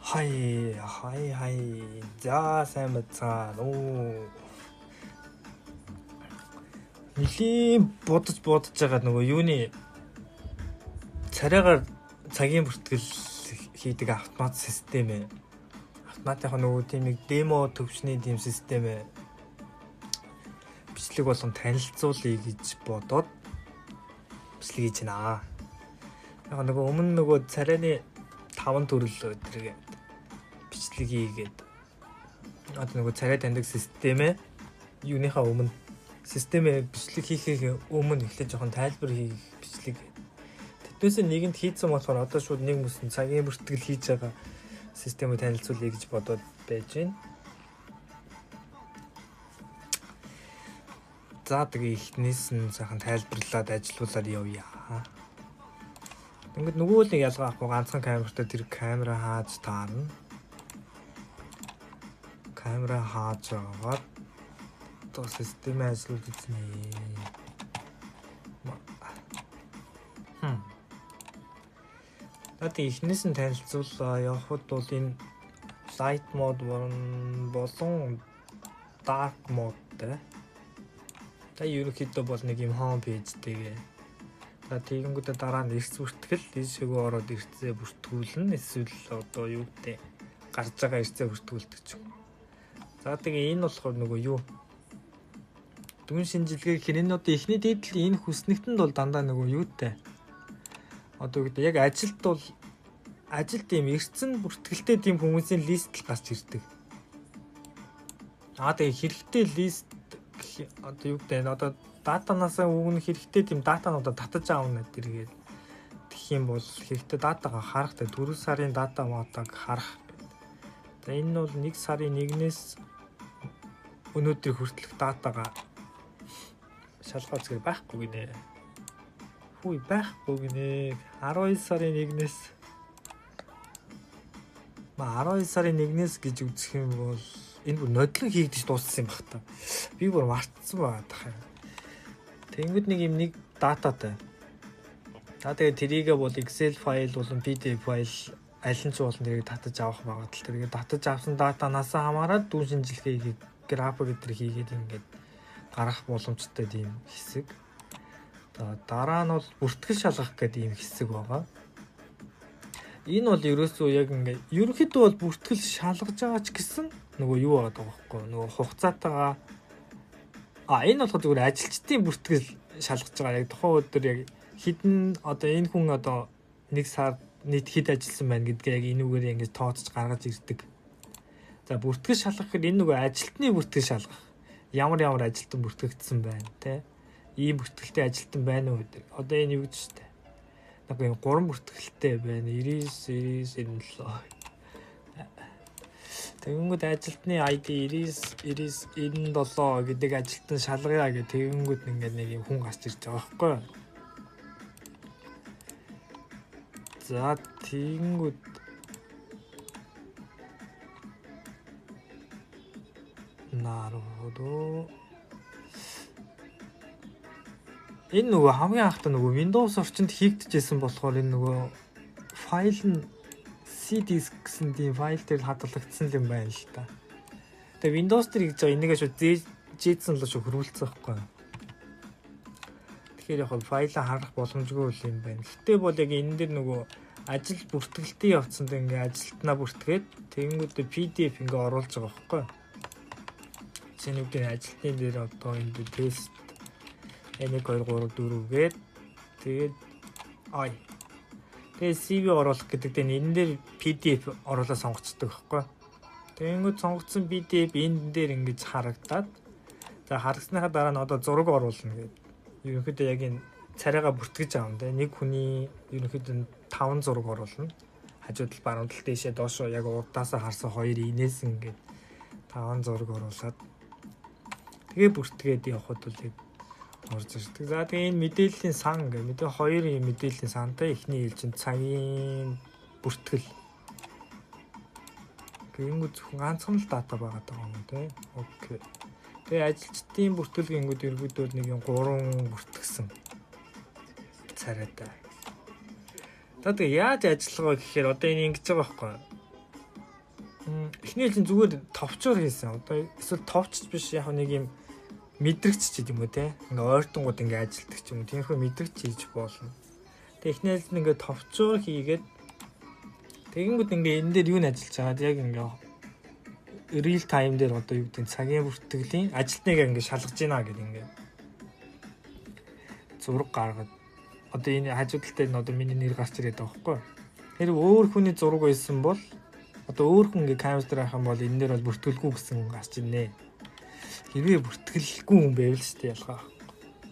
Хай хай хай. За, сайн байцгаана уу. Нэлийн бодож бодож байгаа нөгөө юуны царайгаар цагийн бүртгэл хийдэг автомат систем ээ. Автоматын нөгөө тийм нэг демо төвшний тийм систем ээ. Бичлэг болгон танилцуулъя гэж бодоод бичлэг хийж байна. Яг нөгөө өмнө нөгөө царайны 5 төрөл өдргээд бичлэг хийгээд одоо нөгөө царай таньдаг системээ юуныхаа өмнө системээ бичлэг хийхээ өмнө эхлээд жоохон тайлбар хийх бичлэг. Тэднээс нэгэнд хийцэн болохоор одоо шууд нэг мөсөн цагийн бүртгэл хийж байгаа системээ танилцуулъя гэж бодоод байж байна. За, тэгээ эхнээс нь сайхан тайлбарлаад ажиллуулаад явъя. Ингээд нөгөө л нэг ялгаа авахгүй, ганцхан камертай тэр камера хааж таарна. Камера хааж аваад одоо системээ ажиллуулж үзнэ. Одоо эхнээс нь танилцуулаа явхад бол энэ light mode болон dark mode тэй. Та ерөнхийдөө бол нэг юм home page тэйгээ. За, тэгэнгүүтээ дараа нь эрс бүртгэл ийшээгөө ороод эрсээ бүртгүүлнэ. Эсвэл одоо юу гэдэг гарч байгаа эрсээ бүртгүүлдэг ч юм. За, тэгээ энэ болохоор нөгөө юу дүн шинжилгээ гэхээр энэ одоо эхний дээдл энэ хүснэгтэнд бол дандаа нөгөө юутай. Одоо гэдэг яг ажилд бол ажилд ийм эрсцэн бүртгэлтэй тийм хүмүүсийн лист л гарч ирдэг. Аа, тэгээ хэрэгтэй лист одоо юу гэдэг одоо датанаасаа өгнө хэрэгтэй тийм датануудаа татаж аавна тэргээд тэгэх юм бол хэрэгтэй датагаа харах, 4 сарын дата матаг харах. За, энэ нь бол 1 сарын 1-ээс өнөөдөр хүртэлх датагаа шалгаа үзэхээр байхгүй гинэ. Хүй, байхгүй гинэ. 12 сарын 1-ээс ма 12 сарын 1-ээс гэж үзэх юм бол энэ бүр нодлон хийгдэж дууссан юм бах та. Би бүр мартсан байгаа тах юм. Тэнгүүд нэг юм нэг дататай. За, тэгээд тэрийгэ бол Excel файл болон PDF файл аль нь ч болон тэрийг татаж авах магадлалтай. Тэгээд татаж авсан датанаас хамаарат дүн шинжилгээ хийгээд, график гэтэр хийгээд ингээд гарах боломжтой тийм хэсэг. За, дараа нь бол бүртгэл шалгах гэдэг ийм хэсэг байгаа. Энэ бол ерөөсөө яг ингээд ерөнхийдөө бол бүртгэл шалгаж байгаа ч гэсэн нөгөө юу байгаа байхгүй, нөгөө хугацаатайгаа. А, энэ болохоор зүгээр ажилчдын бүртгэл шалгаж байгаа. Яг тухайн өдөр яг хэдэн одоо энэ хүн одоо нэг сар нийт хэд ажилласан байна гэдгээ яг энүүгээр ингэж тооцож гаргаж ирдэг. За, бүртгэл шалгах гэхээр энэ нөгөө ажилтны бүртгэл шалгах. Ямар ямар ажилтан бүртгэгдсэн байна те. Ийм бүртгэлтэй ажилтан байна уу гэдэг. Одоо энэ юу гэж штэ. Нэг юм гурван бүртгэлтэй байна. 99 99 97. Тэгэнгүүт ажилтны ID 99 99 97 гэдэг ажилтан шалгая гэх тэгэнгүүт ингээд нэг юм хүн гарч ирж байгаа байхгүй юу? За, тэгэнгүүт наруходо энэ нөгөө хамгийн анхтай нөгөө Windows орчинд хийгдэжсэн болохоор энэ нөгөө файл нь C disk гэсэн тийм файл дээр хадгалагдсан юм байна л та. Тэгээ Windows дээр хийж байгаа энийгээ шууд JSON л шүү хөрвүүлсэн байхгүй. Тэгэхээр яг файлаа харах боломжгүй юм байна. Гэтэ бол яг энэ дээр нөгөө ажил бүртгэлтийн явцанд ингээ ажилтнаа бүртгээд тэгэнгүүтээ PDF ингээ оруулж байгаа байхгүй. Жишээ нь үгдийн ажилтны дээр одоо энэ тест 1 2 3 4 гээд тэгээд ай тэгээд CV оруулах гэдэг дээр энэ дээр PDF оруулаа сонгоцдог байхгүй. Тэгэнгүүт сонгоцсон PDF энэ дээр ингэж харагдаад, за, харагсныхаа дараа нь одоо зураг оруулна гэдэг. Ерөнхийдөө яг энэ царайгаа бүртгэж аавна те. Нэг хүний ерөнхийдөө 5 зураг оруулна. Хажуу тал, баруун тал, дээшээ доошоо, яг урдаасаа харсан хоёр инээс ингээд 5 зураг оруулаад тэгээ бүртгээд явхад бол яг орж ирдэг. За, тэгээ энэ мэдээллийн сан гэх мэдээ хоёр юм мэдээллийн сантай эхний ээлжинд цагийн бүртгэл. Тэгэнгүүт зөвхөн ганцхан л дата байгаа даа юм те. Окей. Тэгээ ажилчдын бүртгэл гингүүд ерөөдөө нэг юм гурван бүртгэсэн царайтай. За, тэгээ яаж ажиллах вэ гэхээр одоо энэ ингэж байгаа байхгүй. Эхний ээлжин зүгээр товчоор хийсэн. Одоо эсвэл товч биш яг нэг юм мэдрэгч ч гэдэг юм уу те. Ингээ ойртонгууд ингээ ажилтдаг ч юм уу. Тиймэрхүү мэдрэгч хийж болно. Тэгээ эхний ээлжин ингээ товчоор хийгээд тэгэнгүүт ингээ энэ дээр юу н ажиллаж байгаад яг ингээ real time дээр одоо юу гэдэг цагийн бүртгэлийн ажилтныг ингээ шалгаж гинэ гэдэг ингээ зураг гаргаад одоо энэ хажуу талд нь одоо миний нэр гарч ирээд байгаа байхгүй. Тэр өөр хүний зураг байсан бол одоо өөр хүн ингээ камер дээр авах юм бол энэ нэр бол бүртгэлгүй гэсэн гарч ирнэ. Хэрвээ бүртгэлгүй хүн байвал шүү дээ ялгаа.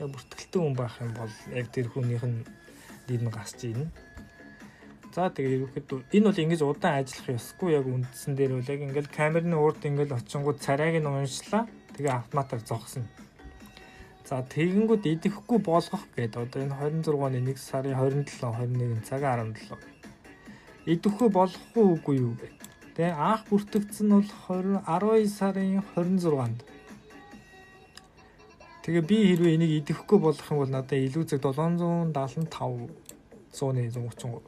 Яг бүртгэлтэй хүн байх юм бол яг тэр хүнийх нь нэр нь гарч ирнэ. За тэгээ ерөнхийдөө энэ бол ингэж удаан ажиллах ёсгүй, яг үндсэн дээр бол яг ингээл камерны урд ингээл очингууд царайг нь уншлаа. Тэгээ автоматар зогсно. За тэгэнгүүт идэхгүй болгох гээд одоо энэ 26 оны 1 сарын 27 21 цаг 17. Идэхгүй болох уу үгүй юу вэ? Тэ анх бүртгэгдсэн нь бол 20 12 сарын 26-нд. Тэгээ би хэрвээ энийг идэхгүй болгох юм бол надад илүү цаг 775 133.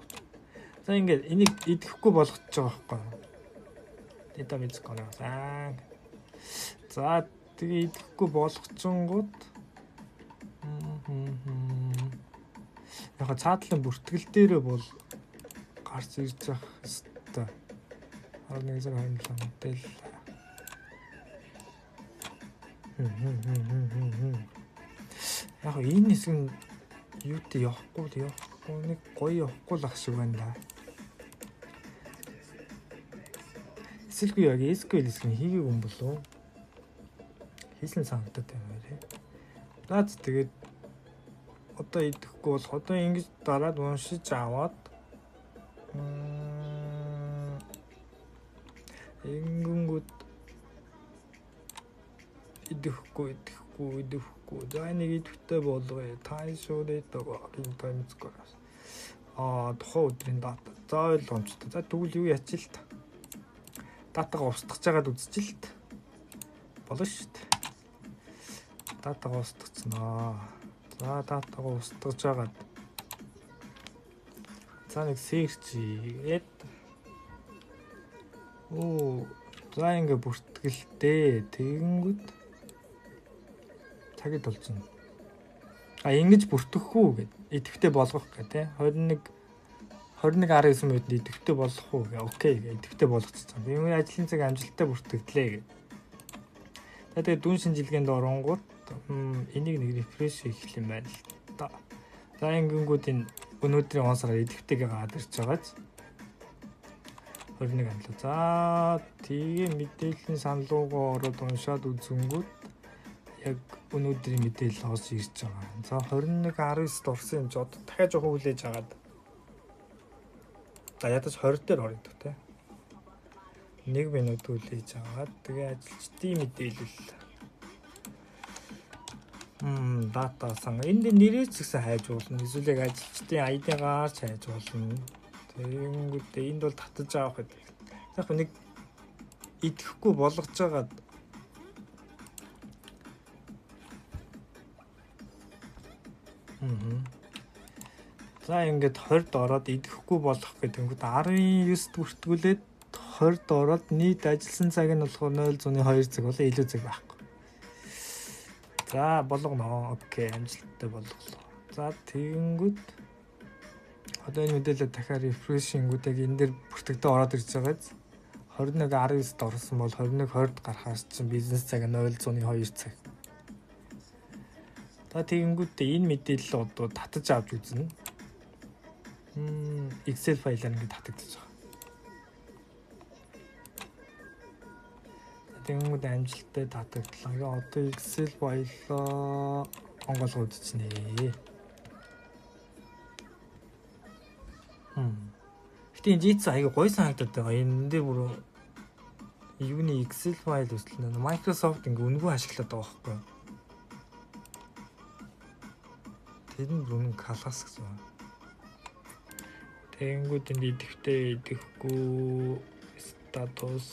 За ингээд энийг идэхгүй болгочихж байгаа байхгүй. Дата мэдсгэнэ. За тэгээ идэхгүй болгочонгууд яг цаатлын бүртгэл дээрээ бол гарч ирж явах хэвээр 11 сар 27 мэдээлэл. Яг энэ хэсэг нь юутай явахгүй нэг гоё явахгүй л ах шиг байна да. Эсвэл яг SQL хэсэг нь хийгээгүй юм болов уу? Хийсэн санагдаад байна тий. За тэгээд одоо идэхгүй бол одоо ингэж дараад уншиж аваад ингэнгүүт идэхгүй. За энийг идэвхтэй болгоё. Тайшуудыг гинтаймцгүй. Тухайн өдрийн дата. За ойлгомжтой. За тэгвэл юу яач л та. Датагаа устгах жагаад үзчихэл л та. Болно шүү дээ. Датагаа устгацнаа. За датагаа устгаж жагаад за нэг search хийгээд за ингээ бүртгэлтэй. Тэгэнгүүт цагид болчихно. Ингэж бүртгэх үү гэд идэвхтэй болгох гэх тээ. 21 19 минутанд идэвхтэй болгох уу гэ. Окей гэ идэвхтэй болгочихсон. Тийм ажлын цаг амжилттай бүртгэгдлээ гэ. За тэгээд дүн шинжилгээнд оронгууд энийг нэг рефреш хийх юм байна л да. За ингэнгүүд энэ өнөөдрийн он сараар идэвхтэйгээ гараад ирж байгааз 21 амлаа. За тэгээ мэдээллийн санал руугаа ороод уншаад үзэнгүүт яг өнөөдрийн мэдээлэл хоош ирж байгаа. За 21:19-д орсон юм чи одоо дахиад жоохон хүлээж агаад. За ядаж 20 дээр орё дөө тэ. 1 минут хүлээж аваад тэгээ ажилчдын мэдээлэл. Дата сан. Энд нэрээ ч гэсэн хайж болно. Эсвэл яг ажилчдын ID-гаар ч хайж болно. Тэгэнгүүтээ энд бол татаж авах гэдэг. Яг нэг идэхгүй болгож байгаад За ингээд 20-д ороод идэхгүй болох гэдэг нь 19-д бүртгүүлээд 20-д ороод нийт ажилласан цаг нь болохоор 0.2 цаг болоо илүү цаг байхгүй. За болгоно. Окей, амжилттай болголоо. За тэгэнгүүт одоо энэ мэдээлэл дахиад рефрешингүүд яг энэ дээр бүртгэгдээ ороод ирж байгааз 21:19-д орсон бол 21:20-д гарахаас чинь бизнес цаг 0.2 цаг. За тэгэнгүүтээ энэ мэдээлэл одоо татаж авч үзнэ. Excel файлаар ингээд татагдчих байгаа. Тэгэнгүүт амжилттай татагдлаа. Ингээ одоо Excel файлаа онгойлгоо үзчихнэ. Гэтэ энэ Jitsi аяга гоё санагдаад байгаа. Энэ дээр бүр юуны Excel файл үслэнэ. Microsoft ингээ үнэгүй ашиглаад байгаа байхгүй юу? Тэр нь бүрэн класс гэсэн. Тэгэнгүүт энд идэвхтэй, идэхгүй статус,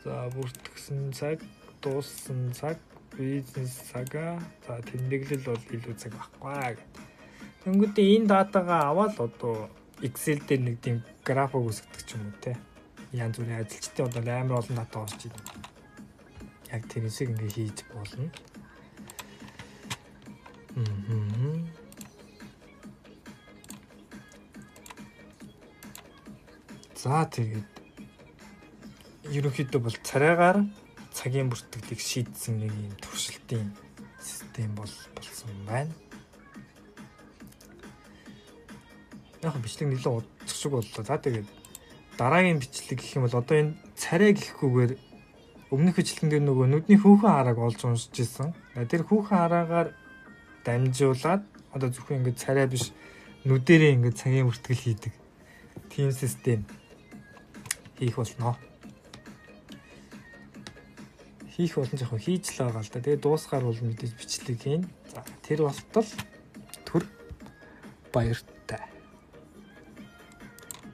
за бүртгэсэн цаг, дууссан цаг, бизнес цагаа, за тэмдэглэл бол илүү цаг байхгүй гэдэг. Тэгэнгүүт энэ датагаа аваад одоо Excel дээр нэг тийм график үүсгэдэг ч юм уу те. Янз бүрийн ажилчдын одоо амар олон дата орж ирнэ. Яг тэрнсийг ингээ хийж болно. За тэгээд ерөнхийдөө бол царайгаар цагийн бүртгэлийг шийдсэн нэг юм туршилтын систем бол болсон байна. Яг бичлэг нэлээд удах шиг боллоо. За тэгээд дараагийн бичлэг гэх юм бол одоо энэ царай гэхгүйгээр өмнөх бичлэгэн дээр нөгөө нүдний хүүхэн харааг олж уншиж исэн. Тэр хүүхэн хараагаар дамжуулаад одоо зөвхөн ингээд царай биш нүдэрээ ингээд цагийн бүртгэл хийдэг тийм систем хийх болно. Хийх болно яг хийж л байгаа л да. Тэгээ дуусгаар бол мэдээж бичлэг хийн. За тэр болтол төр баяр.